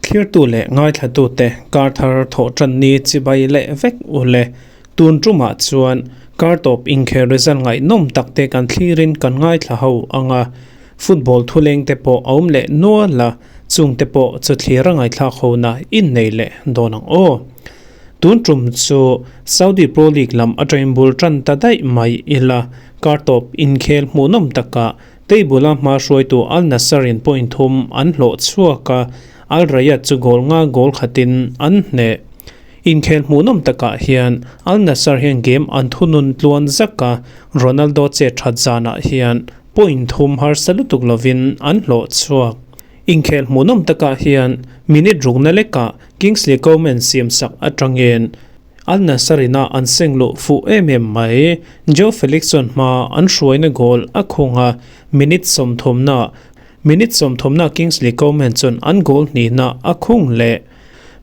Thlirtu leh ngaithlatute kar thar thawh tan ni chibai leh vek u le. Tun tumah chuan kar tawp inkhel result ngaihnawm tak te kan thlirin kan ngaithla ho ang a, football thuleng te pawh a awm leh nual a, chung te pawh chu thlir a ngaithlak ho na innei leh dawn ang aw. Tun tum chu Saudi Pro League lam atangin bul tan ta daih mai ila, kar tawp inkhel hmuhnawm takah Table a hma hruaitu Al Nassr in point thum an hlawh chhuak a, Al Rayyan chu goal nga goal khatin an hneh. Inkhel hmuhnawm takah hian Al Nassr hian game an thunun tluan zak a, Ronaldo chet that zanah hian point thum harsa lutuk lovin an hlawh chhuak. Inkhel hmuhnawm takah hian minute rukna lekah Kingsley Coman siamsak atangin Al Nassr ina an seng luh fuh em em mai. Joe Felix chuan hma an hruaina goal a khung a, minute sawmthumna minute sawmthumna Kingsley Coman chuan an goal hnihna a khung leh.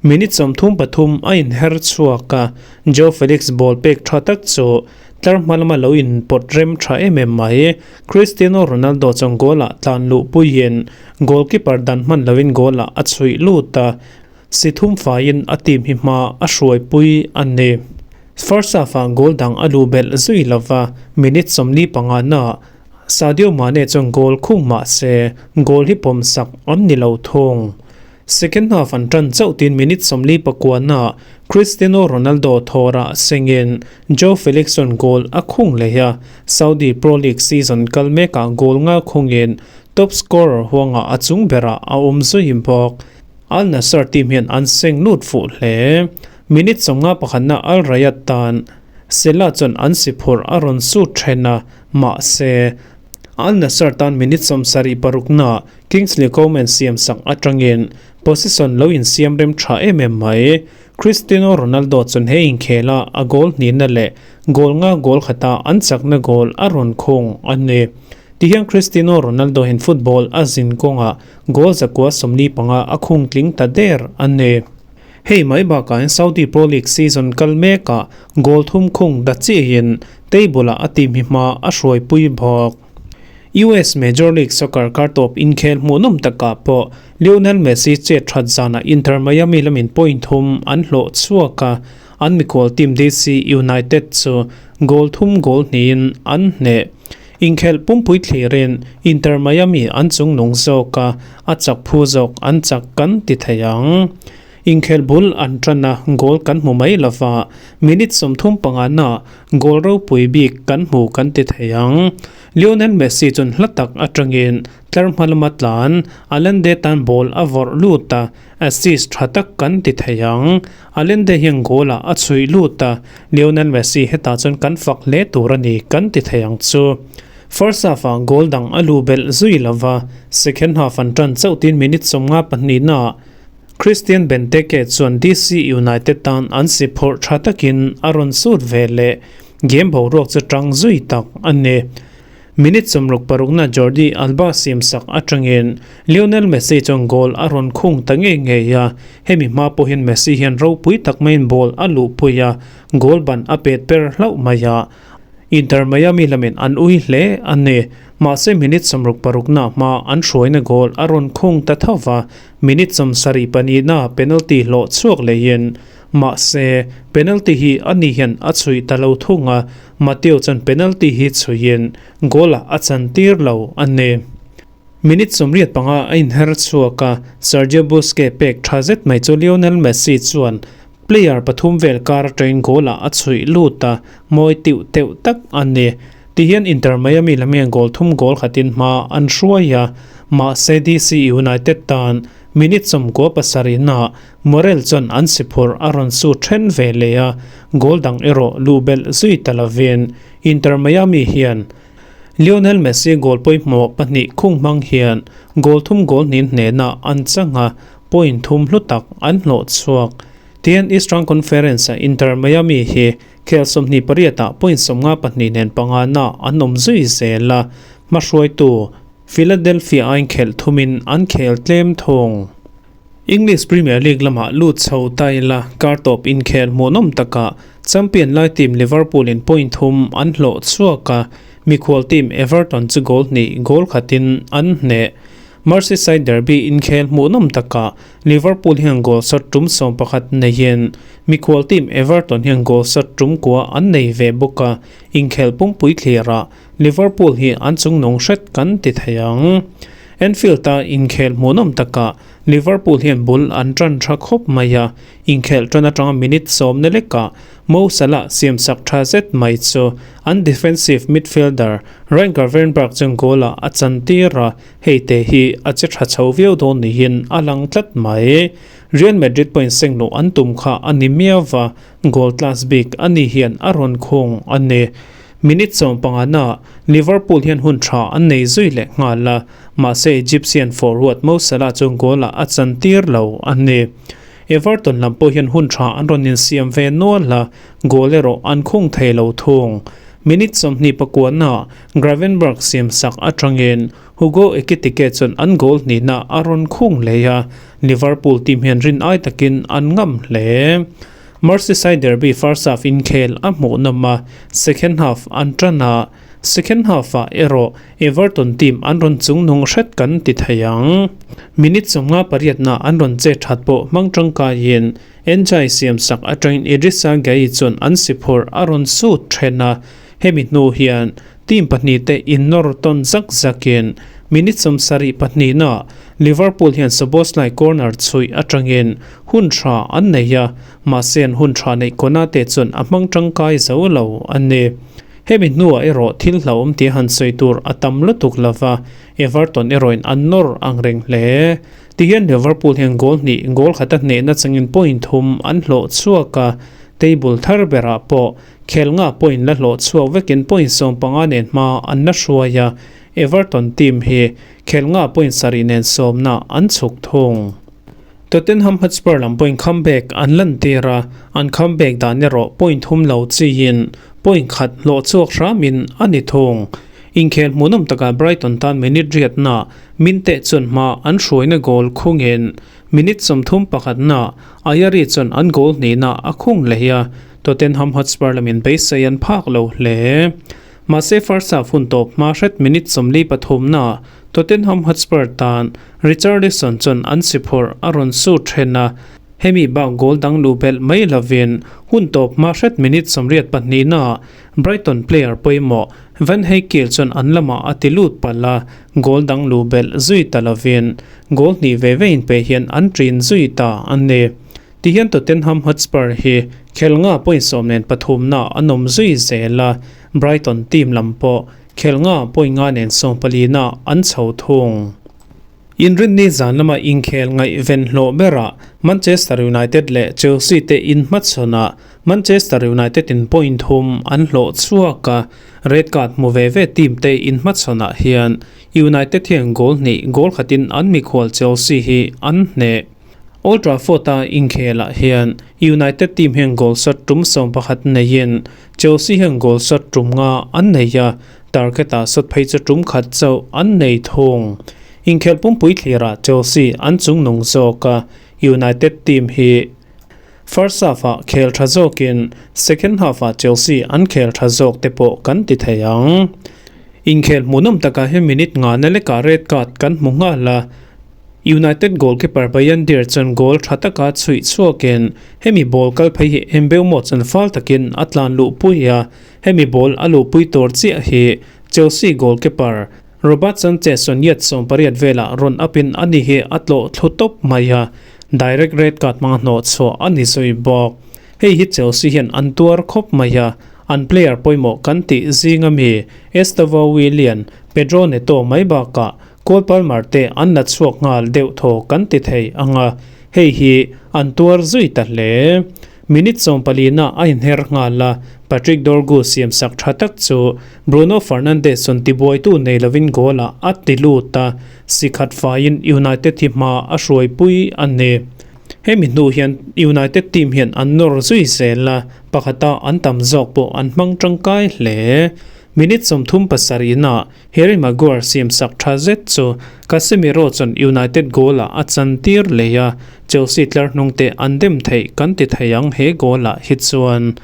Minute 33 a inher chhuak a, Joe Felix ball pek tha tak chu tlar hma lama lo inpawt rem tha em em mai. Cristiano Ronaldo chuan goal ah tlan luh puiin goalkeeper dan hman loin goal ah a chhuih lut a. Si thum faiin a team hi hma a hruaipui a ni. First half-ah goal dang a luh belh zui lova, minute 45 naah Sadio Mane chuan goal khung mah se goal hi pawmsak an ni lo thung. Second half an tan chauh tiin minute 49 naah Cristiano Ronaldo thawrah sengin Joao Felix chuan goal a khung leh a, Saudi Pro League season kal mekah goal nga khungin top scorer huangah a chung berah a awm zui bawk. Al Nassr team hian an seng lut fuh hle. Minute 50 pakhatna Al Rayyan tan Sela chuan an si phurh a rawn sut then a, mahse, Al Nassr tan minute 76 na Kingsley Coman siamsak atangin position lo insiam rem tha em em mai. Cristiano Ronaldo chuan he inkhela a goal hnihna leh goal nga goal khata an chakna goal a rawn khung a ni. Tihian Cristiano Ronaldo hian football a zin kawngah goal 145 a khung tling ta der a ni. Hei mai bakah hian Saudi Pro League season kal mekah goal thum khung da chiahin table ah a team hi hma a hruaipui bawk. US Major League Soccer kar tawp inkhel hmuhnawm takah pawh Lionel Messi chet that zanah Inter Miami lamin point thum an hlawh chhuak a, an mikhual team DC United chu goal thum goal hnihin an hneh. Inkhelh pumpui thlirin Inter Miami an chung nung zawk a, a chak phu zawk an chak kan ti thei ang. Inkhelh bul an tan a, goal kan hmu mai lova, minute 35 na goal ropui bik kan hmu kan ti thei ang. Lionel Messi chuan hla tak atangin tlar hma lama tlan Allende tan ball a vawrh lut a, assist tha tak kan ti thei ang. Allende hian goal ah a chhuih lut a, Lionel Messi hetah chuan kan fak hle tur a ni kan ti thei ang chu. First half ah goal dang a luh belh zui lova, second half an tan chauh tin minute 52 naah Christian Benteke chuan DC United tan an si phurh tha takin a rawn sut ve leh, game boruak chu tang zui tak a ni. Minute 66 na Jordi Alba siamsak atangin Lionel Messi chuan goal a rawn khung ta ngei ngei a, hemi hma pawhin Messi hian ropui tak maiin ball a luhpui a, goal ban a pet per hlauh mai a. Inter Miami lamin an ui hle a ni. Mahse minute 66 na hma an hruaina goal a rawn khung ta tho va, minute 74 na penalty hlawh chhuak leiin mahse penalty hi ani hian a chhuih ta lo thung a, Mateo chuan penalty hi chhuiin goal ah a chan tir lo a ni. Minute 85 a inher chhuak a, Sergio Busquets pek tha zet mai chu Lionel Messi chuan player pathum vel kar atangin goal ah a chhuih lut a, mawi tiu teuh tak a ni. Tihian Inter Miami lam hian goal thum goal khatin hma an hruai a, mahse DC United tan minute 97 naah Morel chuan an si phurh a rawn su then ve leh a, goal dang erawh luh belh zui ta lovin Inter Miami hian Lionel Messi goal pawimawh pahnih khung hmang hian goal thum goal hnin hnenah an chang a, point thum hlu tak an hlawh chhuak. Tihian Eastern Conference-a Inter Miami hi khel 28 ah point 52 nen panga na an awm zui zel a, hmahruaitu Philadelphia a inkhelh thumin an khel tlem thung. English Premier League lamah lut chho ta ila kar tawp inkhel hmuhnawm takah champion lai team Liverpool in point thum an hlawh chhuak a, Mikhual team Everton chu goal hnih goal khatin an hneh. Merseyside derby inkhel hmuhnawm takah Liverpool hian goal shot tum 11 neiin mikhual team Everton hian goal shot tum kua an nei ve bawk a, inkhel pumpui thlirah Liverpool hi an chungnung hret kan ti thei ang. Anfield-a inkhel hmuhnawm takah Liverpool hian bul an tan tha khawp mai a, inkhel tan atanga minute 10 na lekah Mo Salah siamsak tha zet mai chu an defensive midfielder Ryan Gravenberch chuan goal-ah a chantir a, hei te hi a che tha chho viau dawn niin a lang tlat mai. Real Madrid pawhin seng luh an tum kha a ni miau va, goal class bik a ni hian a rawn khung a ni. Minute 15 na Liverpool hian hun tha an nei zui leh nghal a, mahse Egyptian forward Mo Salah chuan goal-ah a chantir lo a ni. Everton lam pawh hian hun tha an rawn insiam ve nual a, goal erawh an khung thei lo thung. Minute 29 na Gravenberch siamsak atangin Hugo Ekitike chuan an goal hnihna a rawn khung leh a, Liverpool team hian rin ai takin an ngam hle. Merseyside derby first half inkhel a hmuhnawm a, second half an tan a, second half-ah erawh Everton team an rawn chungnung hret kan ti thei ang. Minute 58 na an rawn che that pawh hmang tangkaiin N'Jie siamsak atangin Idrissa Gueye chuan an si phurh a rawn sut then a, hemi hnu hian team pahnih te innawr tawn zak zakin minute 72 na Liverpool hian Szoboszlai corner chhuih atangin hun tha an nei a, mahse an hun tha neih Konate chuan a hmang tangkai zo lo a ni. Hemi hnuah erawh thil hlauhawm tia han sawi tur a tam lutuk lova, Everton erawhin an nawr ang reng hle. Tihian Liverpool hian goal hnih goal khata hnehna changin point thum an hlawh chhuak a, table thar berah pawh khel nga point la hlawh chhuak vekin point 15 nen hma an la hruai a, Everton team hi khel nga point sarih nen sawmna an chhuk thung. Tottenham Hotspur lam point comeback an lantir a, an comeback dan erawh point thum lo chiin point khat hlawh chhuak hramin a ni thung. Inkhel hmuhnawm takah Brighton tan minute riatna min teh chuan hma an hruaina goal khungin minute 31 na Ayari chuan an goal hnihna a khung leh a, Tottenham Hotspur lamin beisei an phak lo hle. Mahse first half hun tawp hma hret minute 43 na Tottenham Hotspur tan Richarlison chuan an si phurh a rawn su then a, hemi bak goal dang lu belh mai lovin hun tawp hma hret minute 82 na Brighton player pawimawh Van Heykiel chuan an lamah a ti lut palh a, goal dang lu belh zui ta lovin goal hnih ve vein pe hian an ṭin zui ta a ni. Tihian Tottenham Hotspur hi khel nga point 10 nen pathum na an awm zui zel a, Brighton team lam pawh khel nga point nga nen 14 na an chho thung. Inrinni zan lama inkhel ngaih ven hlawh berah Manchester United leh Chelsea te inhmachhawnah Manchester United in point thum an hlawh chhuak a, red card hmu ve ve team te inhmachhawnah hian United hian goal hnih goal khatin an mikhual Chelsea hi an hneh. Old Trafford-a inkhelah hian United team hian goal shot tum 11 neiin Chelsea hian goal shot tum nga an nei a, target-ah shot phei chu tum khat chauh an nei thung. Inkhel pumpui thlirah Chelsea an chungnung zawk a, United team hi first half-ah khel tha zawkin second half-ah Chelsea an khel tha zawk te pawh kan ti thei ang. Inkhel hmuhnawm takah hian minute nga na lekah red card kan hmu nghal a, United goalkeeper Bayindir chuan goal tha taka chhuih chhuakin hemi ball kal phei hi Mbeumo chuan fal takin a tlan luh pui a, hemi ball a luh pui tur chiah hi Chelsea goalkeeper Robert Sanchez chuan yard 80 velah rawn upin ani hi a tlawh thlu tawp mai a, direct red card hmanga hnawh chhuah a ni zui bawk. Hei hi Chelsea hian an tuar khawp mai a, an player pawimawh kan tih zinga mi Estevao Willian, Pedro Neto mai bakah Cole Palmer te an la chhuak nghal deuh thaw kan ti thei anga, hei hi an tuar zui ta hle. Minute 14 na a inher nghal a, Patrick Dorgu siamsak tha tak chu Bruno Fernandes chuan tibuaitu nei lovin goal-ah a ti lut a, si khat faiin United hi hma a hruaipui a ni. Hemi hnu hian United team hian an nawr zui zel a, pakhata an tam zawk pawh an hmang tangkai hle. Minute 37 na Harry Maguire siamsak tha zet chu Casemiro chuan United goal-ah a chantir leh a, Chelsea tlar hnung te an dem theih kan ti thei ang he goal-ah hi chuan.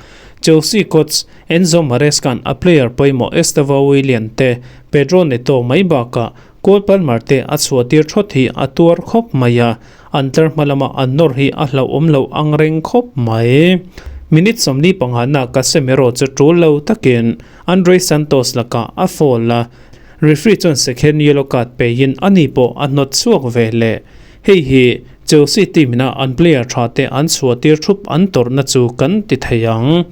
Chelsea coach Enzo Maresca-a'n a player pawimawh Estevao Willian te, Pedro Neto mai bakah Cole Palmer te a chhuahtir thawt hi a tuar khawp mai a, an tlar hma lama an nawr hi a hlauhawm lo ang reng khawp mai. Minute 45 na Casemiro chu tul lo takin Andre Santos lakah a foul a, referee chuan second yellow card peiin ani pawh a hnawt chhuak ve leh. Hei hi Chelsea team ina an player tha te an chhuahtir thup an tawrhna chu kan ti thei ang.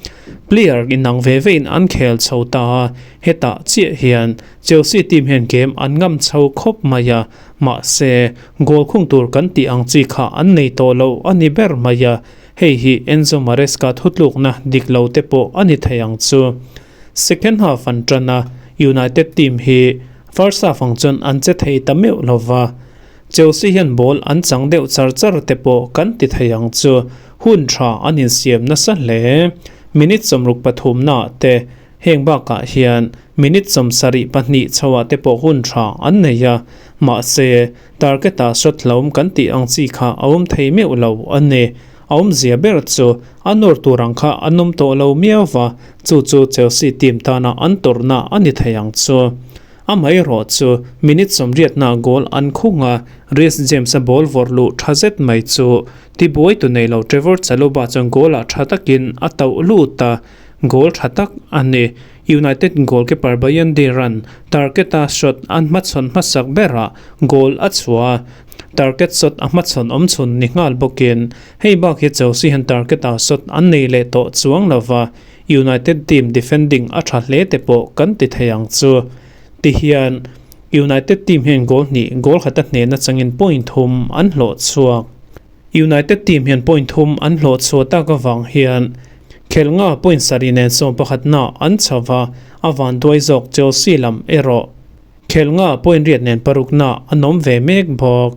Player inang ve ve in an khel chho ta a, hetah chiah hian Chelsea team hian game an ngam chho khawp mai a, mahse goal khung tur kan tih ang chi kha an nei tawh lo a ni ber mai a, hei hi Enzo Maresca thutlukna dik lo te pawh a ni thei ang chu. Second half an tan a, United team hi first half ang chuan an che thei ta meuh lo va. Chelsea hian ball an chang deuh char char te pawh kan ti thei ang chu, hun tha an insiam nasa hle. Minute 63 naah te heng bakah hian minute 72 chhoah te pawh hun tha an nei a, mahse target-ah shot hlauhawm kan tih ang chi kha a awm thei meuh lo a ni. A awmzia ber chu a nawr tur ang kha an awm tawh lo miau va, chu chu Chelsea team tana an tawrhna a ni thei ang chu. Amaherawh chu minute 80 na goal an khung a, Reece James-a ball vawrh luh tha zet mai chu tibuai tu nei lo Trevor Chalobah chuan goal-ah tha takin a tauh lut a, goal tha tak a ni. United goalkeeper Bayindir-a'n target-a shot an hmachhawn hmasak berah goal a chhuah a, target shot a hmachhawn awm chhun ni nghal bawkin hei bak hi Chelsea hian target-a shot an nei leh tawh chuang lova. United team defending a tha hle te pawh kan ti thei ang chu. Tihian United team hian goal hnih goal khat a hnehna changin point thum an hlawh chhuak. United team hian point thum an hlawh chhuah tak avang hian khel nga point sarih nen 11 na an chho va, a van duai zawk Chelsea lam erawh khel nga point riat nen paruk na an awm ve mek bawk.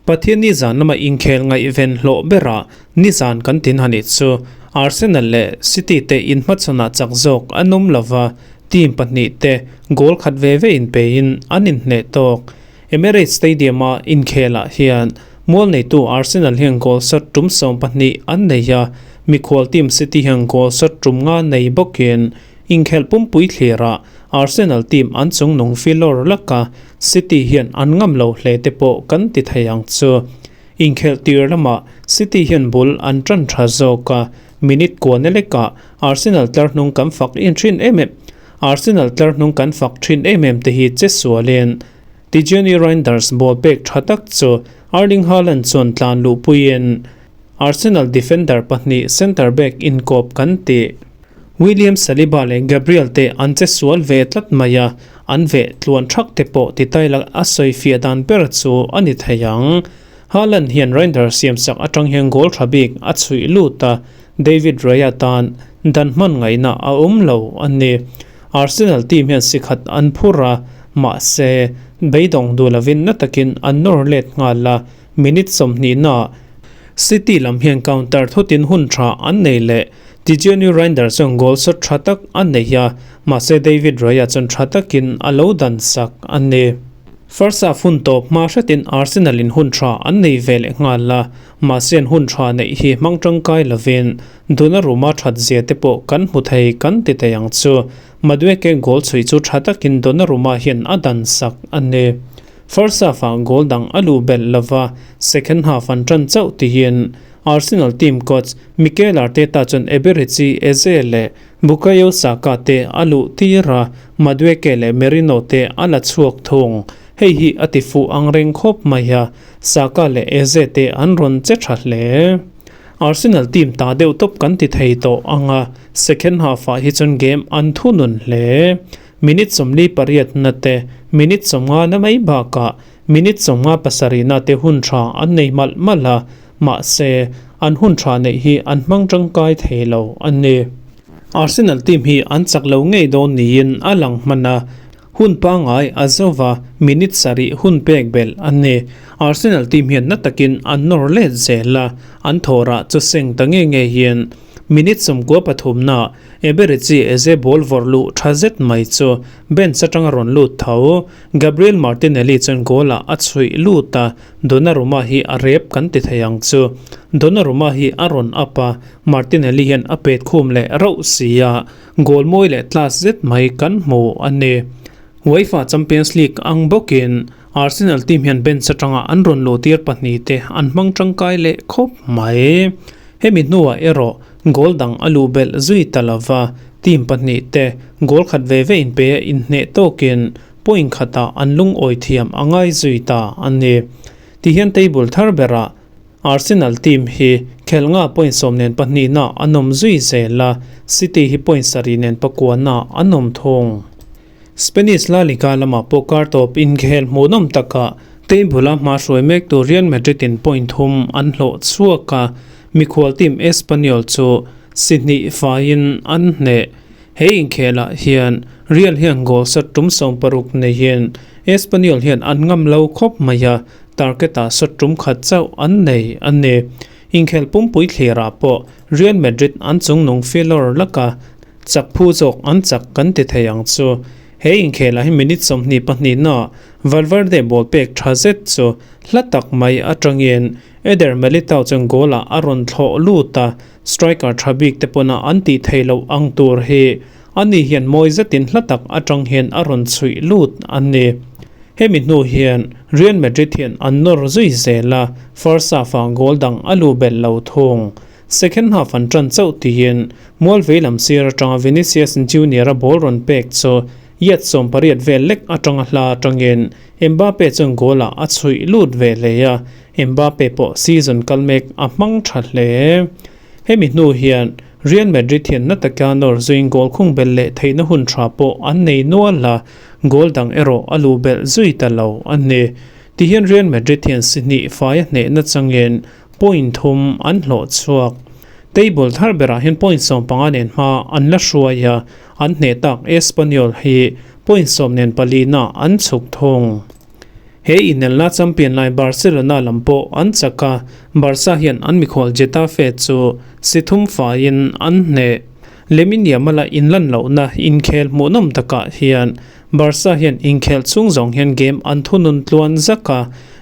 Pathian nizan lama inkhel ngaihven hlawh berah nizan kan tin han i chu Arsenal leh City te inhmachhawnah chak zawk an awm lova, team pahnih te goal khat ve ve inpeiin an inhneh tawk. Emirates Stadium-a inkhelah hian mual neitu Arsenal hian goal shot tum 12 an nei a, mikhual team City hian goal shot tum nga nei bawkin Inkhelh pumpui thlirah Arsenal team an chungnung filawr laka City hian an ngam lo hle te pawh kan ti thei ang chu. Inkhelh tir lamah City hian bul an tan tha zawk a, minute kuana lekah Arsenal tlar hnung kan fak in thin em em Arsenal tlar hnung kan fak thin em em te hi che sualin Tijjani Reijnders ball pek tha tak chu Erling Haaland chuan tlan luhpuiin Arsenal defender pahnih centre back inkawp kan ti. William Saliba leh Gabriel te an che sual ve tlat mai a, an veh tluan thak te pawh ti taila a sawi fiah dan ber chu a ni thei ang. Haaland hian Reijnders siamsak atang hian goal tha bik a chhuih lut a, David Raya tan dan hman ngaihna a awm lo a ni. Arsenal team hian si khat an phur a, mahse beidawng duh lovin na takin an nawr let nghal a, minute 20 naah City lam hian counter thutin hun tha an nei leh. Tijjani Reijnders chuan goal shot tha tak a nei a, mahse David Raya chuan tha takin a lo dan sak a ni. First half hun tawp hma hretin Arsenal in hun tha an nei ve leh nghal a, mahse an hun tha neih hi hmang tangkai lovin Donnarumma that zia te pawh kan hmu thei kan ti thei ang chu. Madueke goal chhui chu tha takin Donnarumma hian a dan sak a ni. First half ah goal dang a luh belh lova, second half an tan chauh tihin Arsenal team coach Mikel Arteta chuan Eberechi Eze leh Bukayo Saka te a luh tir a, Madueke leh Merino te a la chhuak thung. Hei hi a ti fuh ang reng khawp mai a, Saka leh Eze te an rawn che tha hle. Arsenal team ta deuh tawp kan ti thei tawh ang a, second half ah hi chuan game an thunun hle. Minute 48 na te, minute 50 na mai bakah minute 57 na te hun tha an nei malh malh a, mahse an hun tha neih hi an hmang tangkai thei lo a ni. Arsenal team hi an chak lo ngei dawn niin a lang hman a, hun pangai a zova minute 7 hun pek belh a ni. Arsenal team hian na takin an nawr let zel a, an thawrah chu seng ta nge nge hian. Minute 93 na Eberechi Eze ball vawrh luh tha zet mai chu bench atanga rawn lut tho. Gabriel Martinelli chuan goal ah a chhuih lut a, Donnarumma hi a rep kan ti thei ang chu. Donnarumma hi a rawn up a, Martinelli hian a pet khum leh rauh si a, goal mawi leh class zet mai kan hmu a ni. UEFA Champions League ang bawkin Arsenal team hian bench atanga an rawn luh tir pahnihte an hmang tangkai leh khawp mai. Hemi hnuah erawh goal dang a luh belh zui ta lova, team pahnihte goal khat ve ve inpe a inhneh tawkin point khatah an lungawi thiam a ngai zui ta a ni. Tihian table thar berah Arsenal team hi khelhnga point 12 na an awm zui zel a, City hi point 7 nen pakua na an awm thung. Spanish La Liga lamah pawh kar tawp inkhel hmuhnawm takah table-a hma hruai mek tur Real Madrid in point thum an hlawh chhuak a, mikhual team Espanyol chu si hnih faiin an hneh. He inkhelah hian Real hian goal shot tum 60 neihin Espanyol hian an ngam lo khawp mai a, target-ah shot tum khat chauh an nei a ni. Inkhel pumpui thlirah pawh Real Madrid an chungnung filawr laka Chak phu zawk an chak kan ti thei ang chu. He inkhelah hi minute 22 na Valverde ball pek tha zet chu hla tak mai atangin Eder Militao chuan goal ah a rawn thlawh lut a, striker tha bik te pawna an tih theih loh ang tur hi ani hian mawi zetin hla tak atang hian a rawn chhuih lut a ni. Hemi hnu hian Real Madrid hian an nawr zui zel a, first half ah goal dang a luh belh lo thung. Second half an ṭan chauh tiin mual vei lam sir aṭanga Vinicius Junior-a ball rawn pek chu yard 80 vel lek aṭanga hla aṭangin Mbappe chuan goal-ah a chhuih lut ve hle a, Mbappe pawh season kal mek a hmang ṭha hle. Hemi hnu hian Real Madrid hian na taka nawr zuiin goal khung belh leh theihna hun ṭha pawh an nei nual a, goal dang erawh a luh belh zui ta lo a ni. Tihian Real Madrid hian si hnih faia hnehna changin Point thum an hlawh chhuak. Table thar berah hian point 15 nen hma an la hruai a, an hneh tak Espanyol hi point 10 nen pali na an chhuk thung. He inelna champion lai Barcelona lam pawh an chak a, Barca hian an mikhual Getafe chu si thum faiin an hneh. Lamine Yamal-a inlan lohna inkhel hmuhnawm takah hian Barca hian inkhel chhung zawng hian game an thunun tluan zak a,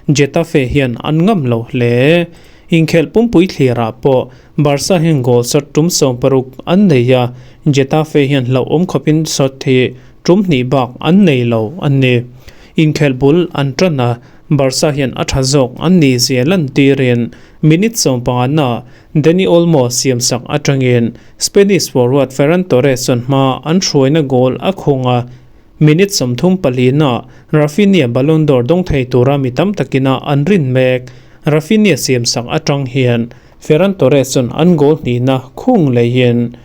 Getafe hian an ngam lo hle. Inkhel pumpui thlirah pawh Barca hian goal shot tum 60 an nei a, Getafe hian hlauhawm khawpin shot hi tum hnih bak an nei lo a ni. Inkhel bul an tan a, Barca hian a tha zawk an nih zia lantirin minute 15 na Dani Olmo siamsak atangin Spanish forward Ferran Torres chuan hma an hruaina goal a khung a, minute 34 na Raphinha Ballon d'Or dawng thei tura mi tam takina an rin mek. Raphinha siamsak atang hian Ferran Torres chuan an goal hnihna khung leihin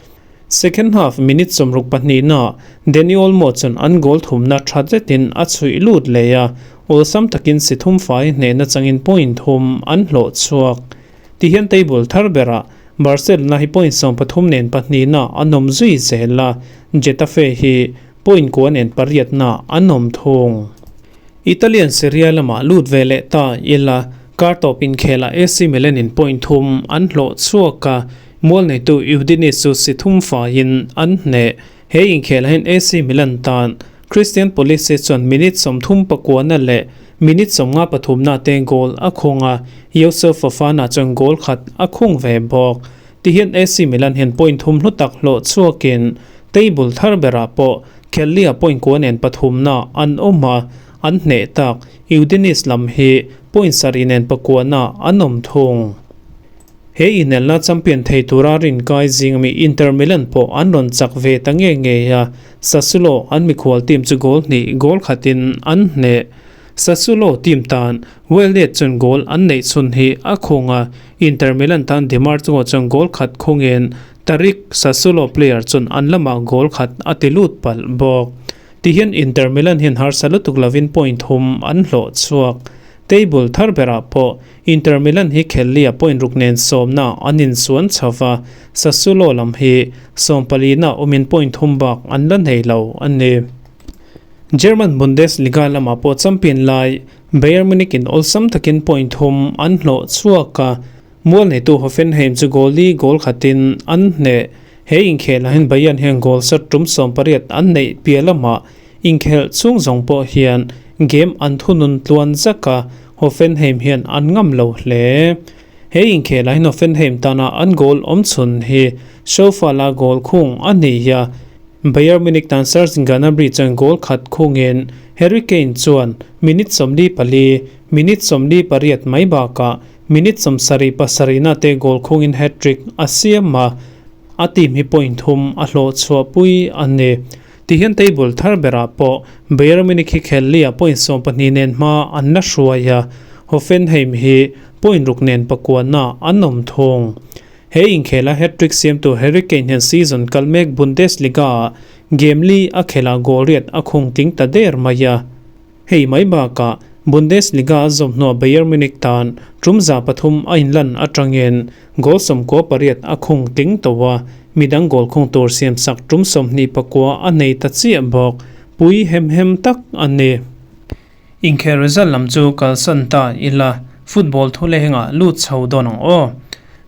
second half minute 62 na Dani Olmo chuan an goal thumna tha zetin a chhuih lut leh a, awlsam takin si thum fai hnehna changin point thum an hlawh chhuak. Tihian table thar berah Barcelona hi point 13 nen pahnih na an awm zui zel a, Getafe hi point kua nen pariat na an awm thung. Italian Serie A lamah lut ve leh ta ila, kar tawp inkhelah AC Milan in point thum an hlawh chhuak a, mual neitu Udinese chu si thum faiin an hneh. He inkhelah hian AC Milan tan Christian Pulisic chuan minute 39 na leh minute 53 na te goal a khung a, Youssouf Fofana chuan goal khat a khung ve bawk. Tihian AC Milan hian point thum hlu tak hlawh chhuakin table thar berah pawh Khellia point kua nen pathum na an awm a, an hneh tak Udinese lam hi point 7 nen pakua na an awm thung. He inelna champion thei tura rinkai zing ami Inter Milan pawh an rawn chak ve ta nge nge a, Sassuolo an mikhual team chu goal hnih goal khatin an hneh. Sassuolo team tan Welliet chuan goal an neih chhun hi a khung a, Inter Milan tan Dimarco chuan goal khat khungin Tarik Sassuolo player chuan an lamah goal khat a ti lut palh bawk. Tihian Inter Milan hian harsa lutuk lovin point thum an hlawh chhuak. Table thar berah pawh Inter Milan hi khellia point ruk nen sawmna an insuan chho va, Sassuolo lam hi 14 na awmin point thum bak an la nei lo a ni. German Bundesliga lamah pawh champion lai Bayern Munich in awlsam takin point thum an hlawh chhuak a. Mual neitu Hoffenheim chu goal li goal khatin an hneh. He inkhelah hian Bayern hian goal sat tum 18 an neih piah lamah inkhelh chhung zawng pawh hian game an thunun tluan zak a, Hoffenheim hian an ngam lo hle. He inkhelah hian Hoffenheim tana an goal awm chhun hi Schauffele goal khung a ni a, Bayern Munich tan Serge Gnabry chuan goal khat khungin Harry Kane chuan minute 44, minute 48 mai bakah minute 77 te goal khungin hat-trick a siam a, a team hi point thum a hlawh chhuahpui a ni. Tihian table thar berah pawh Bayern Munich hi khel lia point 12 nen hma an la hruai a, Hoffenheim hi point ruk nen pakuana an awm thung. He inkhela hat-trick siamtu Harry Kane hian season kal mek Bundesliga-ah game li a khelh goal riat a khung tling ta der mai a. Hei mai bakah Bundesliga a zawm hnuah Bayern Munich tan tum 300 a inlan atangin goal 98 a khung tling tawh a, midang goal khung tur siam sak tum 29 a nei ta chiah bawk. Pui hem hem tak a ni. Inkhel result lam chu kalsan ta ila football thu lehengah lut chho dawn ang aw.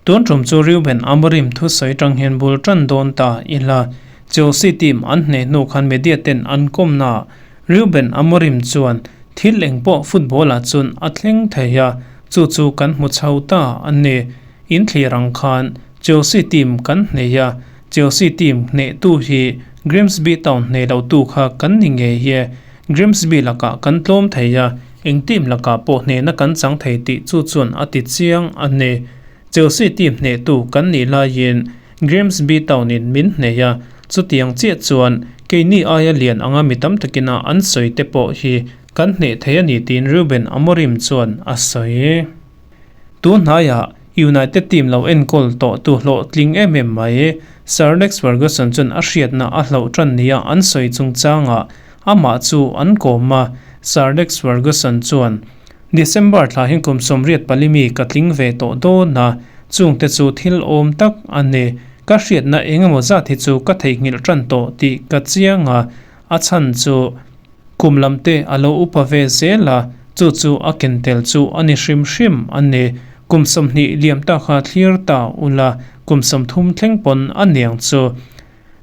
Tun tum chu Ruben Amorim thu sawi tang hian bul tan dawn ta ila Chelsea team an hneh hnu khan media ten an kawmna Ruben Amorim chuan thil engpawh football ah chuan a thleng thei a, chu chu kan hmu chho ta a ni. In thlir ang khan Chelsea team kan hneh a, Chelsea team hneh tu hi Grimsby Town hneh lo tu kha kan ni ngei e. Grimsby lakah kan tlawm thei a, eng team lakah pawh hnehna kan chang thei tih chu chuan a ti chiang a ni. Chelsea team hneh tu kan nih laiin Grimsby Town in min hneh a, chutiang chiah chuan keini aia lian anga mi tam takina an sawi te pawh hi kan hneh thei a ni tiin Ruben Amorim chuan a sawi. Tun hnaiah United team lo enkawl tawh tu hlawhtling em em mai Sir Alex Ferguson chuan a hriatna a hlauh tan nia an sawi chungchangah amah chu an kawm a, Sir Alex Ferguson chuan December thla hian kum 84 mi ka tling ve tawh dawn a, chungte chu thil awm tak a ni. Ka hriatna engemaw zat hi chu ka theihnghilh tan tawh tih ka chiang a, a chhan chu kum lam te a lo upa ve zel a, chu chu a ken tel chu a ni hrim hrim a ni. Kum 20 liam ta kha thlir ta ula, kum 30 thleng pawn a niang chu.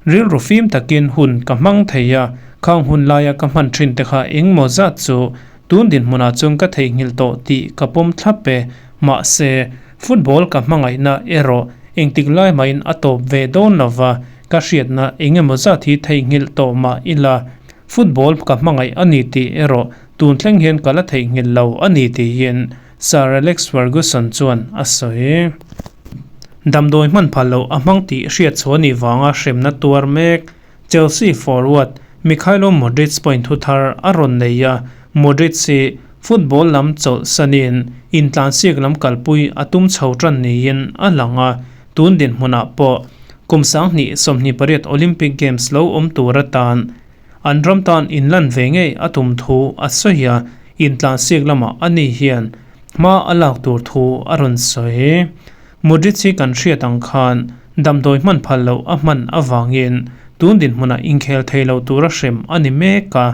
Rilru fim takin hun ka hmang thei a, khang hun laia ka hman thin te kha engmaw zat chu tun dinhmunah chuan ka theihnghilh tawh tih ka pawm thlap e. Mahse, football ka hmangaihna erawh engtik lai mahin a tawp ve dawn lova, ka hriatna engemaw zat hi theihnghilh tawh mah ila, football ka hmangaih a ni tih erawh tun thleng hian ka la theihnghilh lo a ni tiin Sir Alex Ferguson chuan a sawi. Damdawi hman phal loh a hmang tih hriat chhuah a nih vanga hremna tuar mek Chelsea forward Mykhailo Mudryk point thu thar a rawn nei a, Mudryk hi football lam chawlh sanin intlansiak lam kalpui a tum chho tan niin a lang a, tun dinhmunah pawh kum 2028 Olympic Games lo awm tur atan an ram tan inlan ve ngei a tum thu a sawi a, intlansiak lamah ani hian hma a lak tur thu a rawn sawi. Mudryk hi kan hriat ang khan damdawi hman phal loh a hman avangin tun dinhmunah inkhel thei lo tura hrem a ni mek a.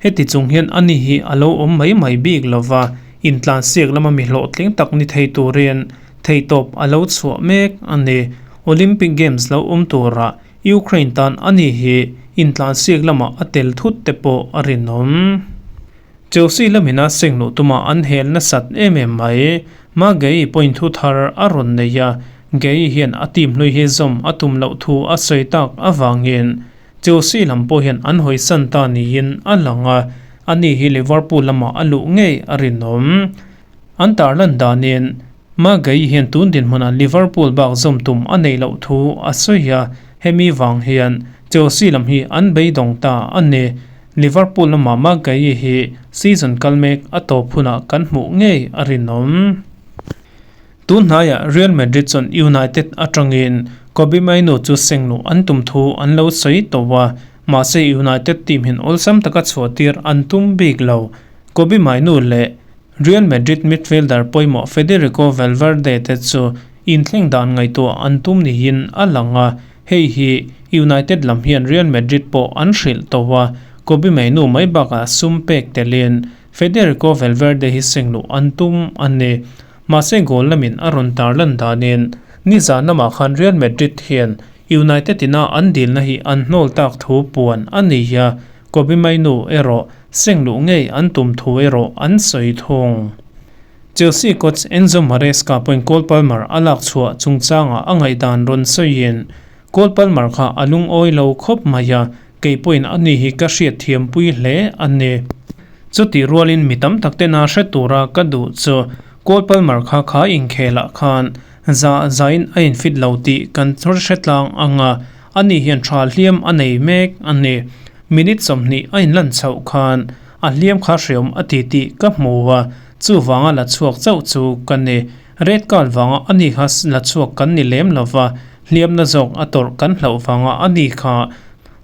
Heti chung hian ani hi a lo awm mai mai bik lova, intlansiak lama mi hlawhtling tak ni thei turin theihtawp a lo chhuah mek a ni. Olympic Games lo awm turah Ukraine tan ani hi intlansiak lamah a tel thut te pawh a rinawm. Chelsea lamina seng luh tuma an hel nasat em em mai. Ma Gueye point thu thar a rawn nei a, Gueye hian a team hlui hi zawm a tum loh thu a sawi tak avangin Chelsea lam pawh hian an hawisan ta niin a lang a, ani hi Liverpool lamah a luh ngei a rinawm. An tarlan danin Ma Gueye hian tun dinhmunah Liverpool bak zawm tum a nei loh thu a sawi a, hemi vang hian Chelsea lam hi an beidawng ta a ni. Liverpool lamah Ma Gueye hi season kal mek a tawp hunah kan hmuh ngei a rinawm. Tun hnaiah Real Madrid chuan United atangin Kobbie Mainoo chu seng luh an tum thu an lo sawi tawh a, mahse United team hian awlsam taka chhuahtir an tum bik lo. Kobbie Mainoo leh Real Madrid midfielder pawimawh Federico Valverde te chu inthleng dan ngaihtuah an tum niin a lang a, hei hi United lam hian Real Madrid pawh an hrilh tawh a, Kobbie Mainoo mai bakah sum pek telin Federico Valverde hi seng luh an tum a ni. Mahse goal lamin a rawn tarlan danin nizan lamah khan Real Madrid hian United ina an dilna hi an hnawl tak thu puan a ni a, Kobbie Mainoo erawh seng luh ngei an tum thu erawh an sawi thung. Chelsea coach Enzo Maresca pawhin Cole Palmer a lak chhuah chungchangah a ngaihdan rawn sawiin, Cole Palmer kha a lungawi lo khawp mai a, kei pawhin ani hi ka hriat thiampui hle a ni. Chutih rualin mi tam tak tena hre tura ka duh chu Cole Palmer kha kha inkhelah khan za zain a infit lo tih kan hre tlang ang a, ani hian tha hliam a nei mek a ni. Minute 20 a inlan chhoh khan a hliam kha hreawm a ti tih ka hmu a, chuvanga la chhuak chauh chu ka ni. Red card vanga ani kha la chhuak kan ni lem lo va, hliamna zawk a tawrh kan hlauh vanga ani kha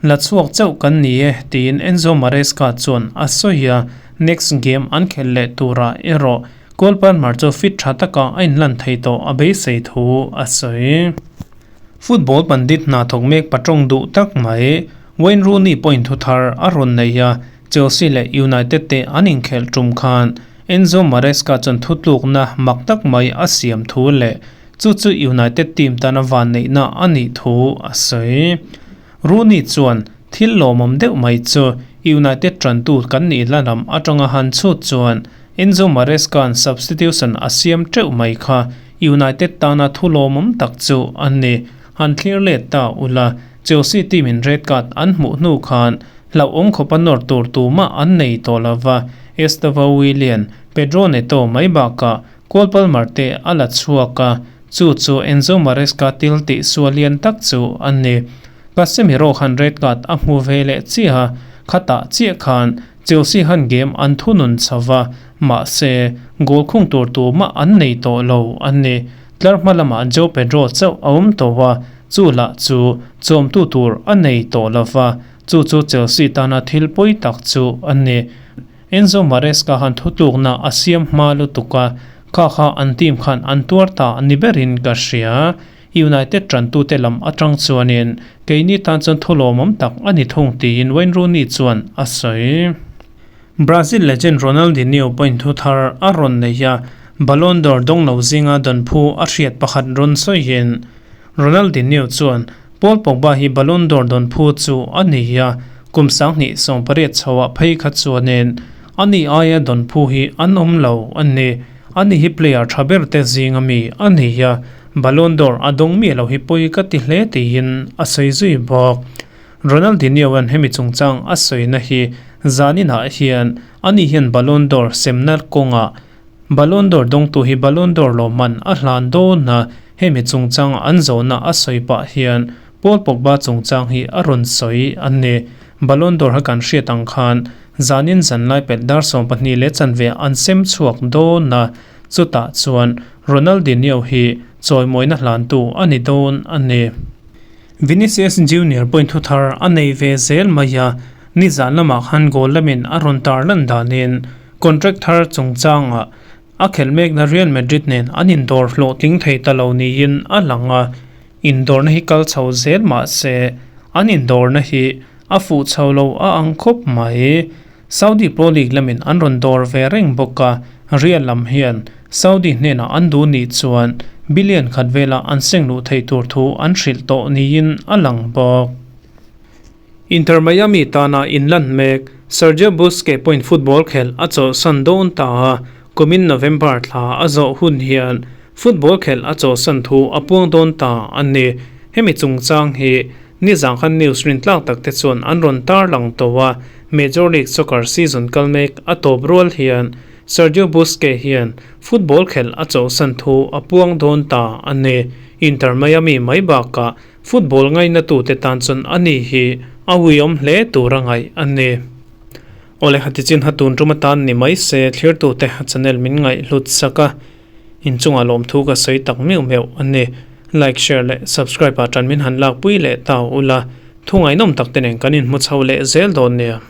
la chhuak chauh kan ni e tiin Enzo Maresca chuan a sawi a, next game an khelh leh turah erawh Cole Palmer chu fit tha taka a inlan thei tawh a beisei thu a sawi. Football pandit hna thawk mek patawng duh tak mai Wayne Rooney pawhin thu thar a rawn nei a, Chelsea leh United te an inkhelh tum khan Enzo Maresca chuan thutlukna mak tak mai a siam thu leh chu chu United team tana vanneihna a nih thu a sawi. Rooney chuan thil lawmawm deuh mai chu United tantu kan nih la lam atanga han chhut chuan Enzo Maresca-a'n substitution a siam teuh mai kha United tana thu lawmawm tak chu a ni. Han thlir let ta ula, Chelsea team in red card an hmuh hnu khan hlauhawm khawpa nawr tur tumah an nei tawh lo va, Estevao Willian, Pedro Neto mai bakah Cole Palmer te a la chhuak a, chu chu Enzo Maresca til tih sual lian tak chu a ni. Casemiro khan red card a hmu ve leh chiah a, khatah chiah khan Chelsea han game an thunun chho va, mahse goal khung tur tumah an nei tawh lo a ni. Tlar hma lamah Joao Pedro chauh a awm tawh a, chu lah chu chawmtu tur a nei tawh lo va, chu chu Chelsea tana thil pawi tak chu a ni. Enzo Maresca han thutlukna a siam hma lutuk a, kha kha an team khan an tuar ta ni berin ka hria. United tantute lam atang chuanin keini tan chuan thulawmawm tak a ni thung tiin Wayne Rooney chuan a sawi. Brazil legend Ronaldinho pawhin thu thar a rawn nei a, Ballon d'Or dawng lo zinga dawnphu a hriat pakhat rawn sawiin Ronaldinho chuan Paul Pogba hi Ballon d'Or dawnphu chu a ni a, kum 2018 chhoah phei kha chuanin ani aia dawnphu hi an awm lo a ni. Ani hi player tha ber te zinga mi a ni a, Ballon d'Or a dawng miah lo hi pawi ka ti hle tiin a sawi zui bawk. Ronaldinho-a'n hemi chungchang a sawina hi zaninah hian ani hian Ballon d'Or semna kawngah Ballon d'Or dawngtu hi Ballon d'Or lawmman a hlan dawn a, hemi chungchang an zawhna a sawi pah hian Paul Pogba chungchang hi a rawn sawi a ni. Ballon d'Or ha kan hriat ang khan zanin zanlai pelh dar 12 leh chanve an sem chhuak dawn a, chutah chuan Ronaldinho hi chawimawina hlantu a ni dawn a ni. Vinicius Junior pawhin thu thar a nei ve zel mai a, nizan lamah khan goal lamin a rawn tarlan danin Contract thar chungchangah a khelh mekna Real Madrid nen an indawr hlawhtling thei ta lo niin a lang a, indawrna hi kal chho zel mah se an indawrna hi a fuh chho lo a ang khawp mai. Saudi Pro League lamin an rawn dawr ve reng bawk a, Real lam hian Saudi hnenah an duh nih chuan billion khat vela an seng luh theih tur thu an hrilh tawh niin a lang bawk. Inter Miami tana inlan mek Sergio Busquets pawhin football khelh a chawlhsan dawn ta a, kumin November thla a zawh hun hian football khelh a chawlhsan thu a puang dawn ta a ni. Hemi chungchang hi nizan khan news rintlak tak te chuan an rawn tarlang tawh a, Major League Soccer season kal mek a tawp rual hian Sergio Busquets hian football khelh a chawlhsan thu a puang dawn ta a ni. Inter Miami mai bakah Football ngainatute tan chuan a ni hi a uiawm hle tur a ngaih a ni. Awle hati chin ha tun tum atan ni mai se thlirtute channel min ngaih hlut sak a, inchungah lawmthu ka sawi tak meuh meuh a ni. Like, share leh subscribe ah tan min han lakpui leh ta ula, thu ngaihnawm tak te nen kan inhmu chho leh zel dawn nia.